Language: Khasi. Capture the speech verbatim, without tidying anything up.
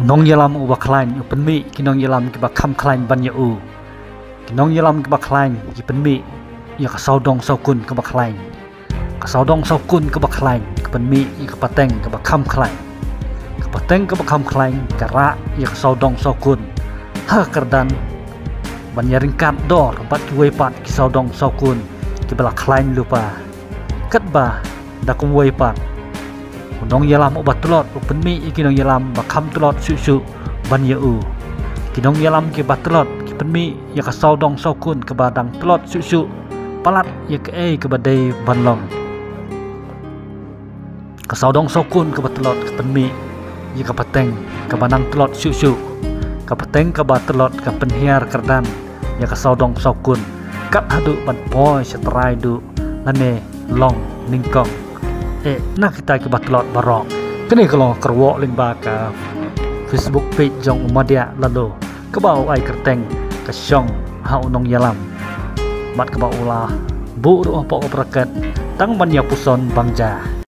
Nongïalam uba khlaiñ u pynmih ki nongïalam kiba kham khlaiñ ban ïa u. Ki nongïalam kiba khlaiñ ki pynmih ïa ka sawdong sawkun kaba khlaiñ. Ka sawdong sawkun kaba khlaiñ ka pynmih ïa ka pateng kaba kham khlaiñ. Ka pateng kaba kham khlaiñ ka rah ïa ka sawdong sawkun ha ka kyrdan ban ïa ryngkat dor bad kiwei pat ki sawdong sawkun kiba la khlaiñ lypa. Katba da kumwei pat, u nongïalam uba tlot u pynmih ïa ki nongïalam ba kham tlot shuh shuh ban ïa u. Ki nongïalam kiba tlot ki pynmih ïa ka sawdong sawkun kaba dang tlot shuh shuh palat ïa kaei kaba dei ban long. Ka sawdong sawkun kaba tlot ka pynmih ïa ka pateng kaba nang tlot shuh shuh. Ka pateng kaba tlot ka pynhiar kyrdan ïa ka sawdong sawkun kat haduh ban poi sha trai duh lane long nyngkong. Eh, na kita kiba tlot baroh. Kane ka long ka kyrwoh lyngba ka Facebook page jong u Madiah Laloo kaba u ai kyrteng Ka Shong ha u Nongïalam. Bad kaba u la buh ruh hapoh ka bracket tang ban ïa puson bang ja.